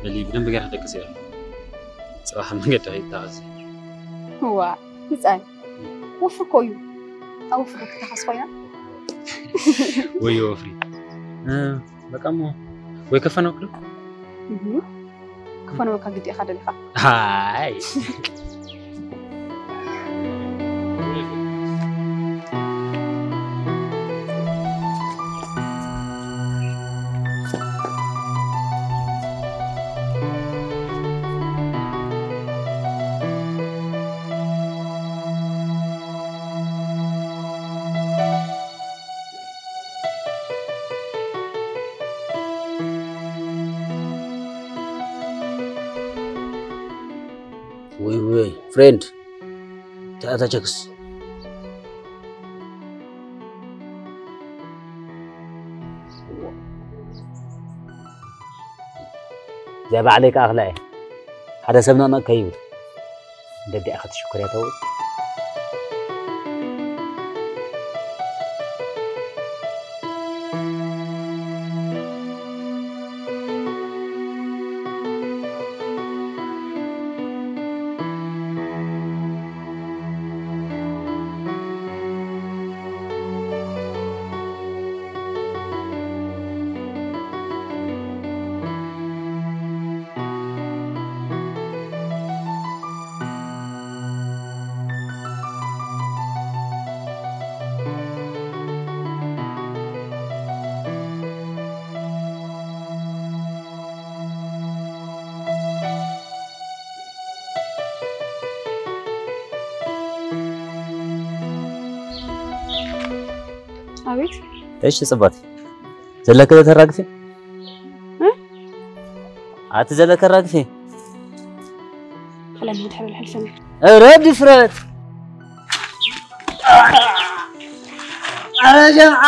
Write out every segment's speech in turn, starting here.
በሊ ብደንብ ጌርካ ደቅሲ። ጽባሕ ኣብ መንገዲ ከይትተኻዘ። ዋ ብጻይ፣ ወፍሪ እኮ እዩ። ኣብ ወፍሪ ክትተኻዝ ኮይና። ወዮ ወፍሪ። እ፣ በቃ እሞ ወይ ከፈነው ክሉ? እህ፣ ክፈነወካ ግዲ ኢኻ ደሊኻ። ሃይ። ወይ ወይ ፍሬንድ፣ ተኣታ ቸክስ። እዚኣ ባዕለይ ከኣኽላ እየ። ሓደ ሰብ ነቕነቕ ከይብል። ደዲኣ ክትሽኩር እያ ተውል። ኣቤት። እሺ ጽባቲ፣ ዘለከ ተራግፊ? እ? ኣቲ ዘለከ ራግፊ? ከላም ድሕሪ ልሕልፈኒ። ኧረ ድፍረት! ኧረ ጀምዓ!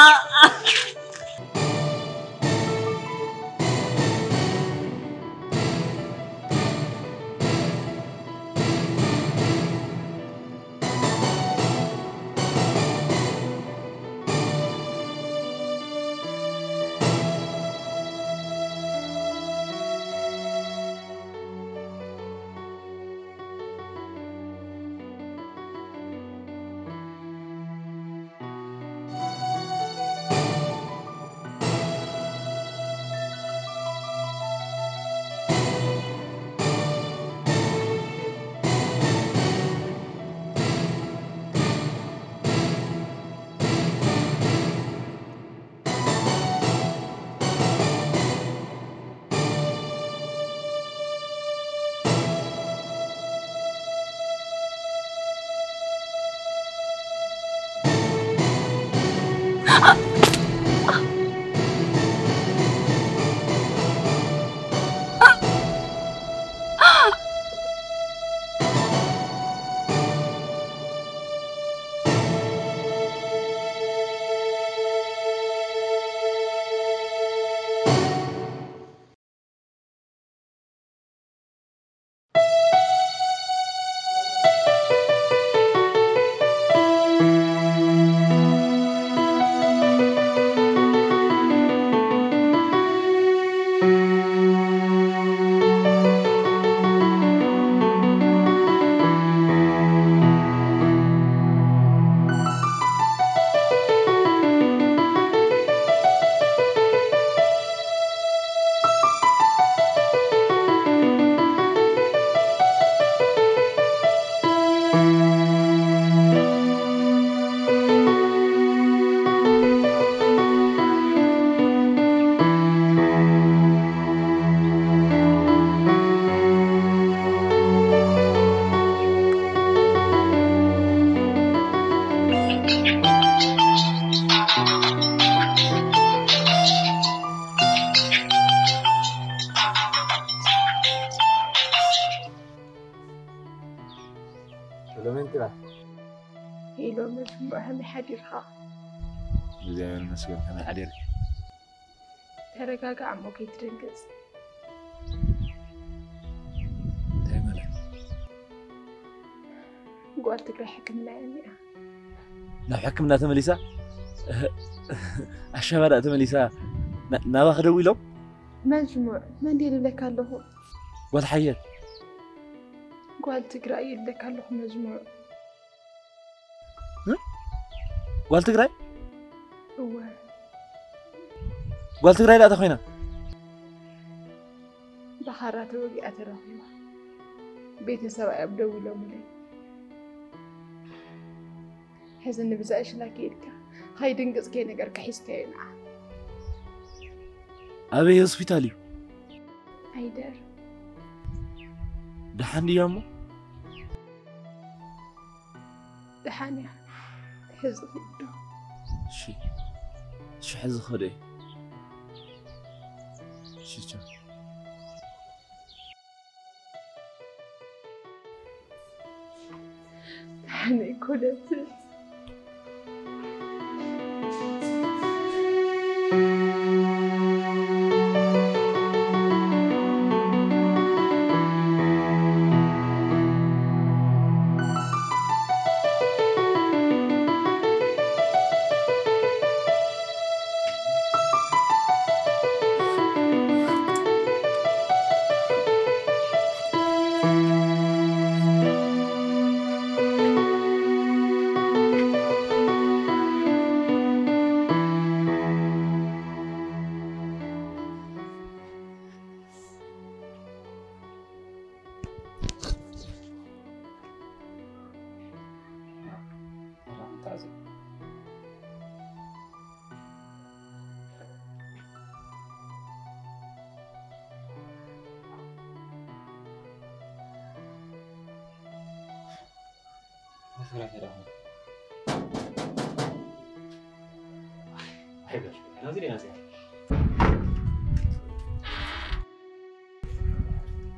ሎሜንቲና ሄሎ መዝሙዕ ከመይ ሓዲርካ? እግዚኣብሔር ይመስገን። ከመይ ሓዲርኪ? ተረጋጋዕ እሞ ከይትደንግጽ። እንታይ ማለት? ጓል ትግራይ ሕክምና እያ እኒኣ። ናብ ሕክምና ተመሊሳ? ኣሻባዳ ተመሊሳ ና- ናባኺ ደዊሎም? መጅሙዕ፣ መን ድየ ዝብለካ ኣለኹ? ጓል ሓየት። ጓል ትግራይ ይብለካ ኣለኹ መጅሙዕ። ጓል ትግራይ? እወ። ጓል ትግራይ ዳኣ ተኾይና? ብኻራ ተወጊኣ ተረኺባ። ቤተሰብ እዮም ደዊሎምለይ። ሕዚ ንብዛ እሽላ ከይድካ፣ ኸይድንግጽ ከይነገርካ ሒዝካዮ ንዓ። ኣበይ ሆስፒታል እዩ? ኣይደር። ደሓን ድያ እሞ? ደሓን እያ። ሕዚ ኺዶ። እሺ። እሺ፣ ሕዚ ኸደ እየ። እሺ፣ ቻው። ደሓን ኣይኮነትን።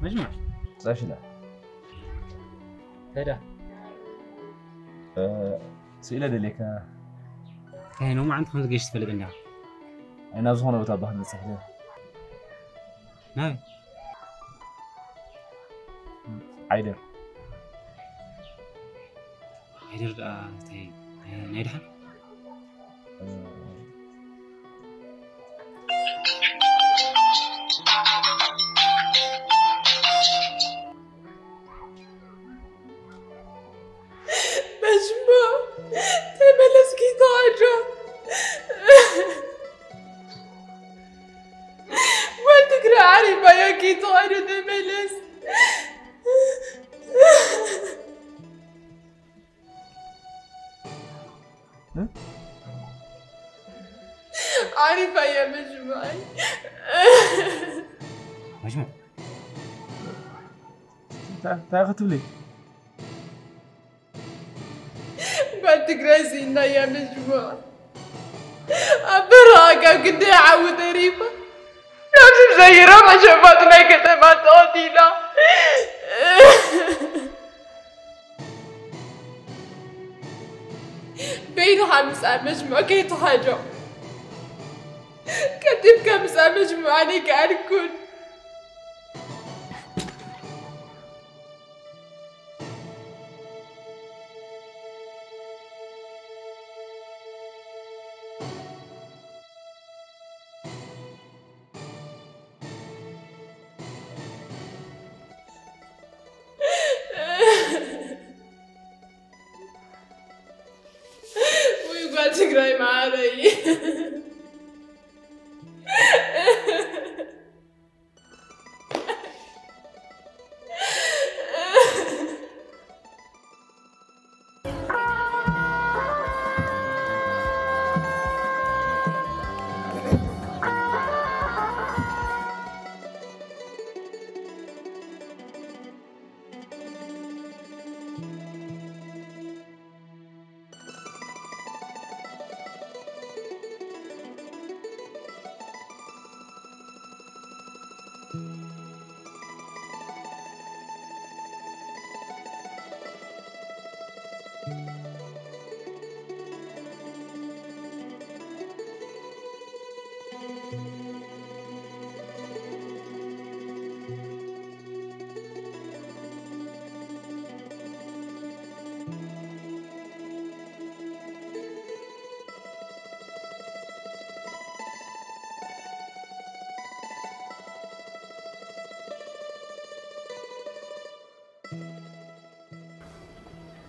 መጅሙዕ ዛሽላ ከዳ ስኢለ ደሌካ እንታይ ነው ማዕንት ከም ዝገሽ ትፈልጥ እንዳ ናይ ናብ ዝኾነ ቦታ ባህ ንጽሕደ ናይ ዓይደር ዓይደር ደኣ እንታይ ናይ ድሓን መጅሞ ተመለስኪ ተዋጆ ወትግራ ዓሪባዮ ኪተዋዶ ተመለስ ዓሪባያ መጅሙዓይ መጅሙዕ እንታይ ክትብሊ ጓል ትግራይ ስኢናያ መጅሙዕ ኣብ በረኻ ካብ ክንደይ ዓዊ ተሪፋ ናብ ስም ዘይረባ ሸፋቱ ናይ ከተማ ተቐቲላ በይንኻ ምጻእ መጅሙዕ ከይትኸዶ ቀልጢፍካ ምጻእ መጅሙዕ ኣነ ኣይከኣልኩን ውይ ጓል ትግራይ መዓረይ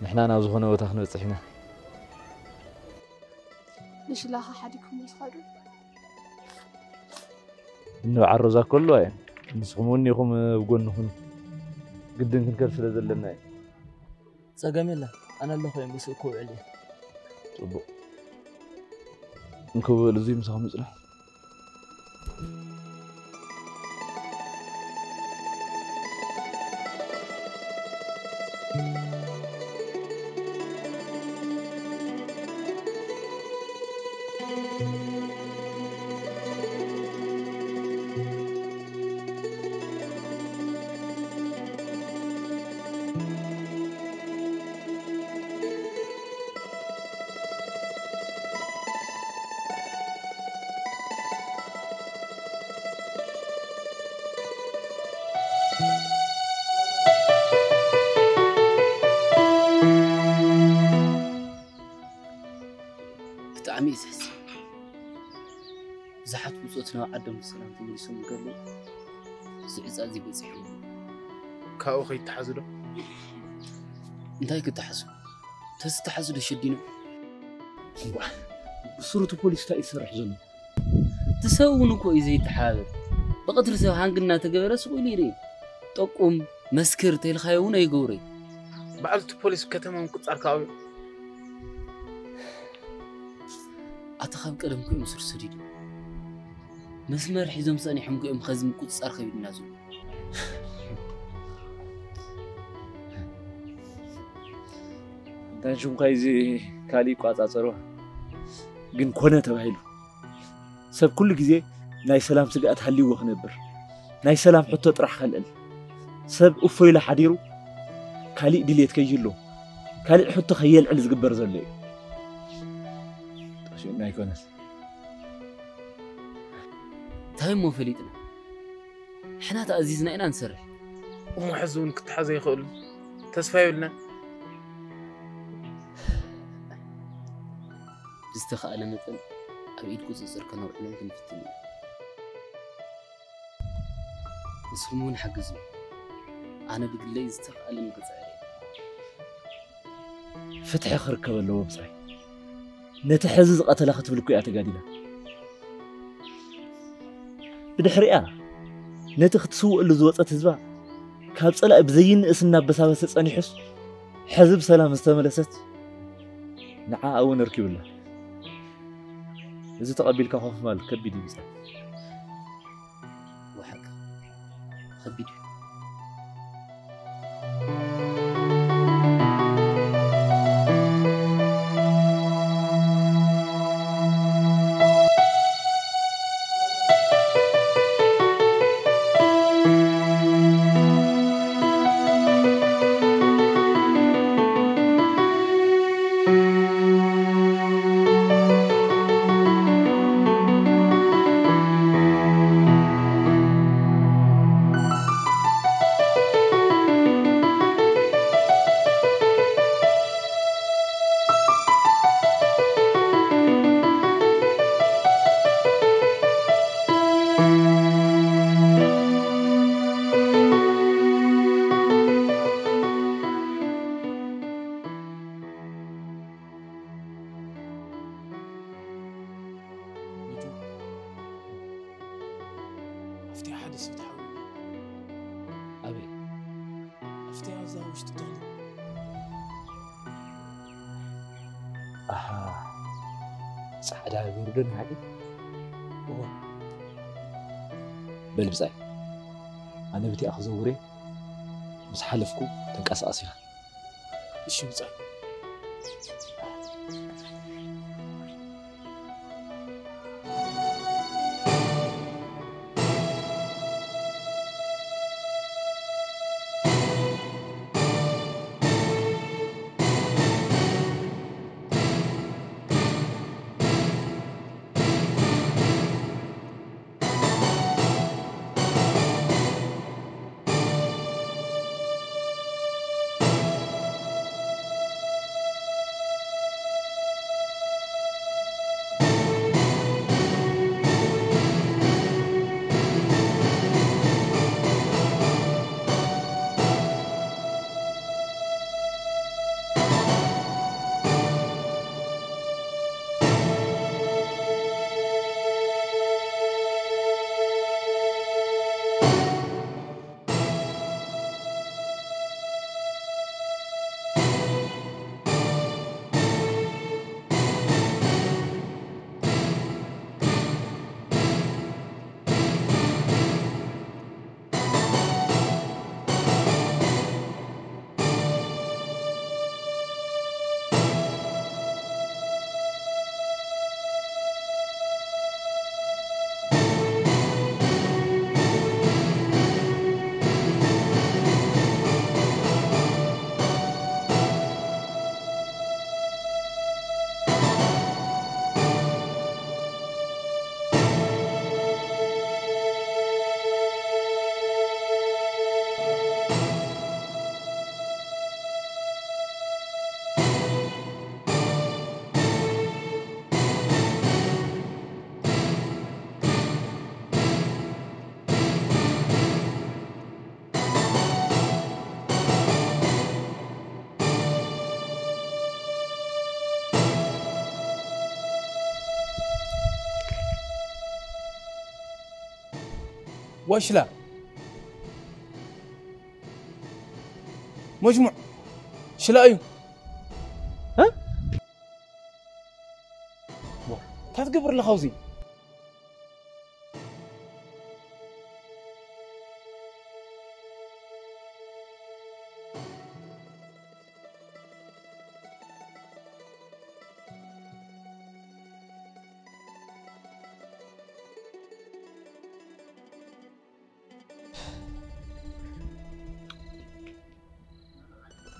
ንሕና ናብ ዝኾነ ቦታ ክንበጽሕ ኢና። ንሽላኻ ሓዲግኩም ምስ ኸዱ? እንብዓል ሮዛ ከሎ ኣየ፣ ንስኹም እውን ኢኹም ኣብ ጎንኹም። ግድን ክንከድ ስለ ዘለና እዩ። ጸገም የለን፣ ኣነ ኣለኹ እየ፣ ምስኡ ክውዕል እየ። ጽቡቕ። እንክብል እዙይ ምሳኹም ይጽናሕ። ብጣዕሚ እዩ ዘሕዝን። ብዙሓት ብጾት ናብ ዓዶም ብሰላም ተመሊሶም እንከለዉ፣ እዚ ዕጻ እዚ በጺሑ። ካብኡ ከይተሓዙ ዶ? እንታይ ክተሓዙ? ተዝተሓዙ ዶ ሸዲኖም? እዋእ፣ ብስሩ እቲ ፖሊስ እንታይ እዩ ዝሰርሕ ዘሎ? እቲ ሰብ እውን እኮ እዩ ዘይተሓባበር። ብቐትሪ ሰብ ሃንግ እናተገበረ ስቕ ኢሉ ይርኢ። ጠቁም፣ መስክር ተይልካዮ እውን ኣይገብሮይ። በዓል እቲ ፖሊስ ከተማ ምቁጽጻር ካብኡ። ኣታ ካብ ቀደም እኮ እዮም ስር ሰዲዶም። መስመር ሒዞም ጸኒሖም እኮ እዮም ኸዚ ምቁጽጻር ከቢድና ዝብሉ። እንታይ ሽምካ እዚ ካሊእ ይቋጻጸርዋ? ግን ኮነ ተባሂሉ። ሰብ ኩሉ ግዜ ናይ ሰላም ስግኣት ሃልይዎ ክነብር፣ ናይ ሰላም ሕቶ ጥራሕ ከልዕል፣ ሰብ እፎ ኢሉ ሓዲሩ ካሊእ ድልየት ከይህልዎ፣ ካሊእ ሕቶ ከየልዕል ዝግበር ዘሎ እዩ። ጠፊኡና ኣይኮነን። እንታይ እሞ ፈሊጥና? ንሕና ተኣዚዝና ኢና ንሰርሕ። እሞ ሕዚ እውን ክተሓዝ ኣይኽእሉን። ተስፋ የብልናን። ብዝተኻእለ መጠን ኣብ ኢድ ቁጽጽር ከነውዕሎም ክንፍትን ኢና። ንስኹም እውን ሓግዙ። ኣነ ብግለይ ዝተኻእለኒ ክጽዕር እየ። ፍትሒ ክርከብ ኣለዎ ብጻይ። ነቲ ሕዚ ዝቐተላ ክትብል እኮ እያ ተጋዲላ። ብድሕሪኣ ነቲ ክትስውእሉ ዝወጸት ህዝባ ካብ ጸላኢ ብዘይንእስ እናበሳበሰ ጸኒሑስ ሕዚ ብሰላም ዝተመለሰት ንዓኣ እውን ኣርኪቡላ። እዚ ተቐቢልካ ኮፍ ምባል ከቢድ እዩ ብጻይ። ወሓቅ ከቢድ እዩ። ኣፍትያ ሓደ ሰብ ተሓውዩ። ኣበይ? ኣፍትያ እዛ ውሽጢ ተኽሊ። ኣሃ፣ ጻዕዳ ገይሩ ዶ ንሓቂ? እወ። በል ብጻይ፣ ኣነ ብቲኣ ክዘውር እየ። ምስ ሓለፍኩ ተንቀሳቐስ ኢኻ። እሺ ብጻይ። ኦሽላ መጅሙዕ ሽላ እዩ። እ? እንታይ ትገብር ኣለኻ ኣብዚ?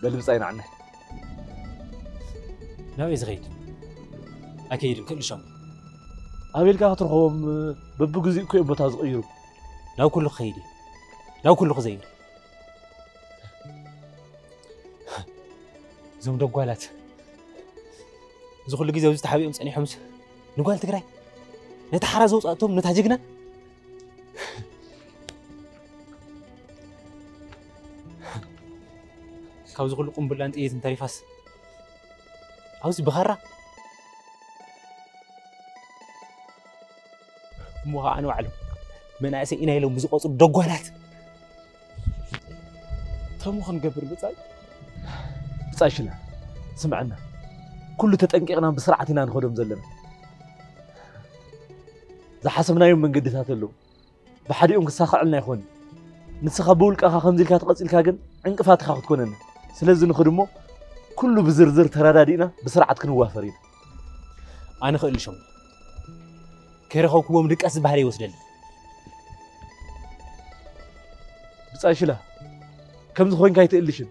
በል ብጻይ ንዓና። ናበይ ዝኸይድ? ኣይከይድን፣ ክእልሾም። ኣበይ ኢልካ ክትረኽቦም? በብግዚኡ እኮ እዮም ቦታ ዝቕይሩ። ናብ ኩሉ ክኸይድ እየ። ናብ ኩሉ ክዘይር። እዞም ደጓላት። እዚ ኩሉ ግዜ ኣብዚ ተሓቢኦም ጸኒሖምስ ንጓል ትግራይ ነታ ሓራ ዘውጻእቶም ነታ ጅግና ካብዚ ኩሉ ቁምብላን ጥይትን ተሪፋስ ኣብዚ ብኻራ እሞ ከዓ ንባዕሎም መናእሰይ ኢና ኢሎም ብዝቆፅሩ ደጓላት ተሙ ክንገብር ብጻይ። ብጻይ ሽላ ስምዐና፣ ኩሉ ተጠንቂቕና ብስርዓት ኢና ንኸዶም ዘለና። ዝሓሰብናዮም መንገድታት ኣለዉ። ብሓዲኦም ክሳኸዐልና ይኾን። ንስኻ ብውልቀኻ ከምዚ ኢልካ ተቐጺልካ ግን ዕንቅፋት ኢኻ ክትኮነና። ስለዚ ንኽድ እሞ ኩሉ ብዝርዝር ተረዳዲእና ብስርዓት ክንዋፈር ኢና። ኣነ ክእልሾም ከይረኸብኩዎም ድቃስ ዝበሃል ይወስደኒ። ብጻይ ሽላ ከምዚ ኮይንካ ኣይትእልሽን።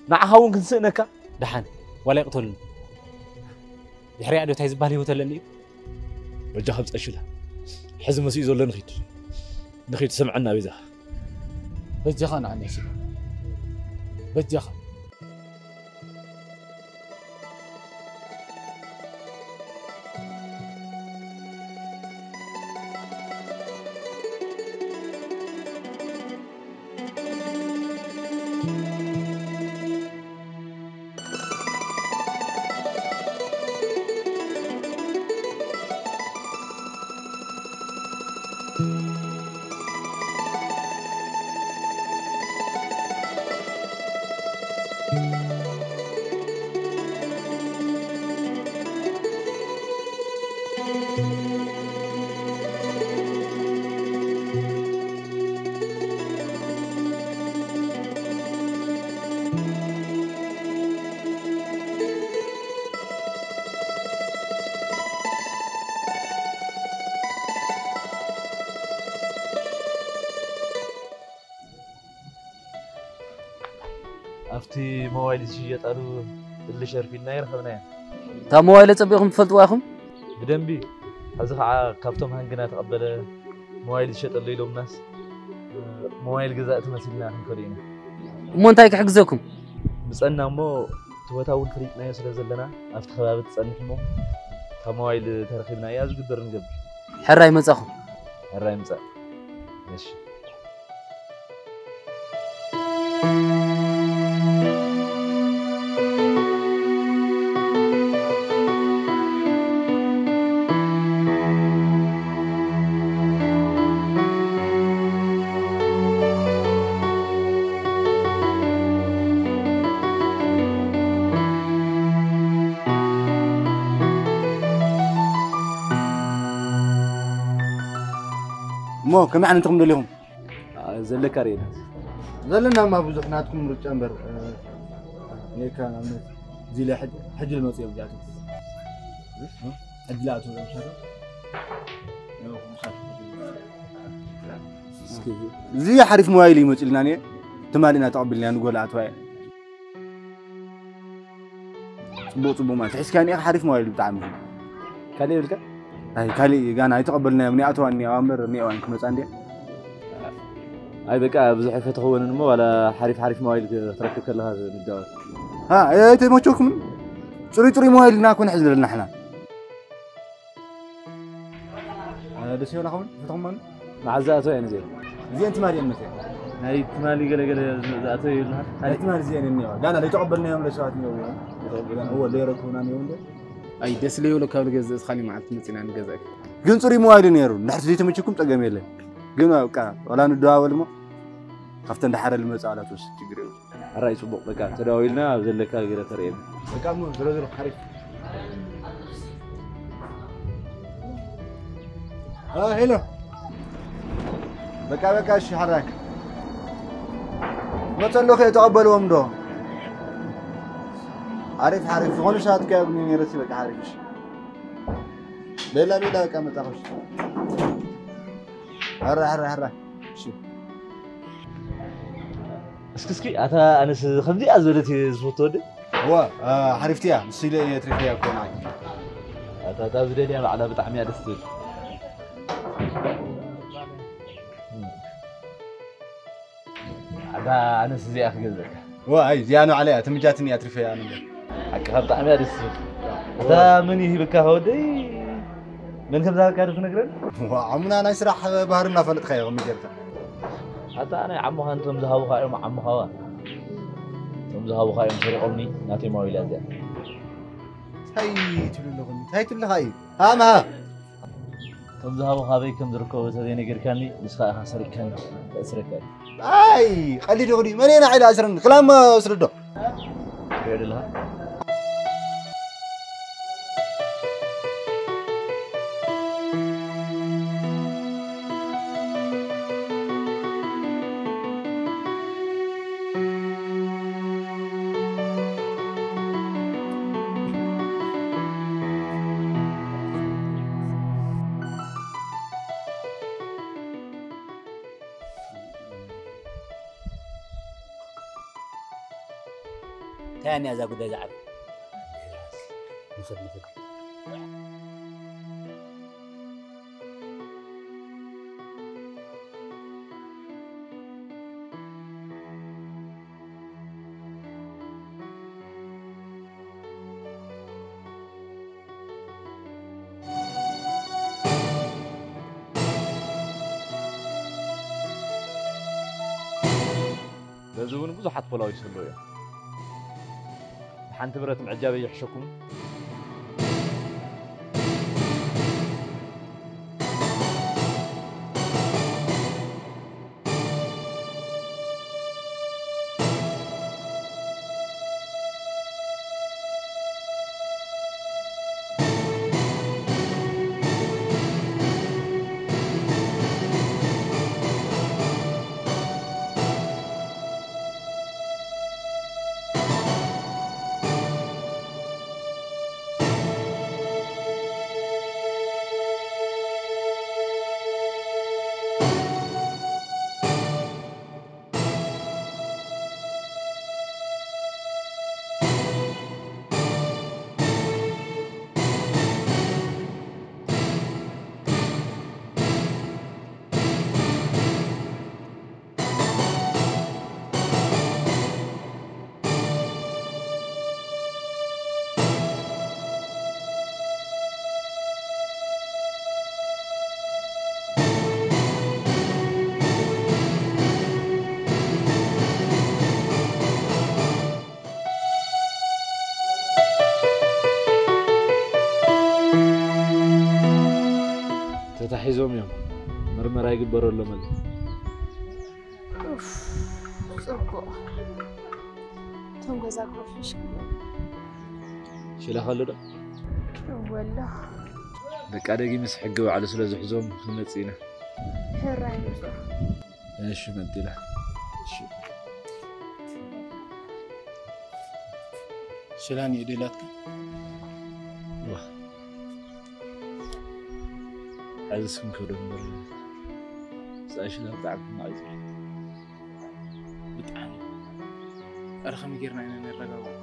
ንዓኻ እውን ክንስእነካ። ደሓን ዋላ ይቕተሉኒ ድሕሪኣ ዶ እንታይ ዝበሃል ህይወት ኣለኒ እዩ። በጃኻ ብጻይ ሽላ ሕዚ መሲኡ ዘሎ ንኺድ ንኺድ ስምዐና ቤዛ። በጃኻ ንዓኒ ሽላ በጃኻ። ኣብቲ ሞባይል ዝሽየጠሉ እሊ ሸርፊ ኢልና ይረኸብናዮ። እታ ሞባይል ጸቢቕኩም ትፈልጥዋ ኢኹም? ብደንቢ። ኣብዚ ኸዓ ካብቶም ሃንግና ተቐበለ ሞባይል ዝሸጠሉ ኢሎምናስ፣ ሞባይል ገዛእቲ መሲልና ክንከዶ ኢና። እሞ እንታይ ክሕግዘኩም? ምጸና እሞ እቲ ቦታ እውን ፈሊጥናዮ ስለ ዘለና፣ ኣብቲ ከባቢ ትጸንሕ እሞ፣ ካብ ሞባይል ተረኺብናያ ዝግበር ንገብር። ሕራይ መጻኹም። ሕራይ ምጻእ። እሺ። እሞ ከመይ ዓይነት ኢኹም ደሊኹም? ኣ፣ ዘለካ ርኤና። ዘለናማ ብዙሕ ናትኩም ምርጫ እምበር፣ እ፣ ነካ ንኣብነት እዚ ኢለ ሕጂ፣ ሕጂ ዝመጽእ እዮም እዚኣቶም። ሕጂ ዝኣትዉ እዮም ሻቶ። እስኪ፣ እዚ ሓሪፍ ሞባይል እዩ መጺእልና እኒአ። ትማሊ ኢና ተቐቢልና ንጎላ ኣትዋ እየ። ጽቡቕ ጽቡቕ ማለት ትሕዝካ እኒኣ ሓሪፍ ሞባይል ብጣዕሚ። ካልእ የብልካ? ኣይ፣ ካልእ ጋና ኣይተቐበልናዮም። እኒኣተዋ እኒኣዋ እምበር እኒኣዋን ክመጻ እንድያ። ኣይ፣ በቃ ብዙሕ ኣይፈተኽወንን እሞ ዋላ ሓሪፍ ሓሪፍ ሞባይል ክትረክብ ከለኻ ንዳወል። ሃ፣ ኣይ፣ ኣይተመቸኩምን? ጽሩይ ጽሩይ ሞባይል ኢና ኮን ሕዚ ዘለና ሕና። ኣነ ደስ ይብላ ኸውን? ፈተኹም ማኑ? መዓዝ ዝኣተዋ እየን እዚአን? እዚአን ትማሊ እየን መፅየን። ናይ ትማሊ ገለ ገለ ዝኣተወ ይብልሃል? ናይ ትማሊ እዚአን እኒአዋ። ጋና ዘይተቐበልናዮም ለሰባት እኒአው እዮም። ዘይተቐበልናዮም። እወ፣ ዘይረከቡና እኒአው እንደ። ኣይ፣ ደስ ለይብለካ ብልገዝእ፣ እዚ ካሊእ መዓልቲ መፂና ንገዛእካ። ግን ፅሩይ ሞባይል እዩ ነይሩ። እንድሕር ዘይተመቸኩም ፀገም የለን። ግን በቃ ዋላ ንደዋወል እሞ ካብተን ደሓረ ልመጻ ዋላ ትወስድ ችግር የብሉ። ኣራይ ጽቡቕ በቃ ተደዋዊልና ኣብ ዘለካ ገለ ተርእየኒ። በቃ እሞ ዝሮ ዝሮ ሓሪፍ። ሄሎ በቃ በቃ እሺ ሓራይ መጸሎ ከየተቐበልዎም ዶ ሓሪፍ ሓሪፍ ዝኾነ ሰዓት ከያብኒ ነይረሲ በቃ ሓሪፍ እሺ ቤላ ቤላ በቃ መጣኸሽ ሕራ ሕራ ሕራ እሺ እስኪ እስኪ ኣታ ኣነስ ከምዚኣ ዝበለት እየ ዝፈትወ ወዲ እዋ ሓሪፍቲ እያ ንሱ ኢለ እየ ትሪፈያ እኮ ንዓይ ኣታ እታ ዝደልያ ባዕላ ብጣዕሚ እያ ደስ ትብል ኣታ ኣነስ እዚኣ ክገዝእካ እዋ ኣይ እዚኣ ንባዕላ እያ ትምጃትኒ እያ ትሪፈያ ንበር ሓቅኻ ብጣዕሚ እያ ደስ ትብል እታ መን ይሂብካ ከወደይ መን ከም ዝሃበካ ዶ ትነግረን ዓሙና ናይ ስራሕ ባህሪ እናፈለጥካ ኢኹም ጌርካ ኣታ ናይ ዓሙኻ እንቶም ዝሃቡኻ እዮም ዓሙኻዋ እቶም ዝሃቡኻ እዮም ሰሪቖምኒ ናተይ ማዊላ እዚኣ እንታይ ትብሉ ኣለኹም እንታይ ትብልኻ እዩ ሃምሃ እቶም ዝሃቡኻ ኣበይ ከም ዝርከቡ ተዘይነገርካኒ ንስኻ ኢኻ ሰሪቕካኒ ከእስረካ እዩ ኣይ ቀሊድ ኹዲ መን ኢና ዒላ ኣስረኒ ክላም ወስዶ ትሪኦ ዘለኻ እንታይ እያ እዛ ጉዳይ ዝዓብ ንኽድ ንኽድ በዚ እውን ብዙሓት ፖላዊስ ኣለዉ እዮም ሓንቲ ብረት ምዕጃበይ ይሕሸኩም ተታሒዞም እዮም ምርመራ ይግበረሎም ኣሎ ጽቡቕ እቶም ገዛ ኮፍሽ ሽላ ከሎ ዶ ወላ በቃ ደጊምስ ሕጊ ባዕሉ ስለ ዝሕዞም ክንመጽእ ኢና ሕራይ ንብሎ እሺ መንጢላ እሺ ሽላን እዩ ደላትካ ዋ ሕዚ ስም ከዶ እምበር ብዛይ ሽላ ብጣዕሚ ማዕዝ ብጣዕሚ ኣረ ከመይ ጌርና ኢና ነረጋግኦ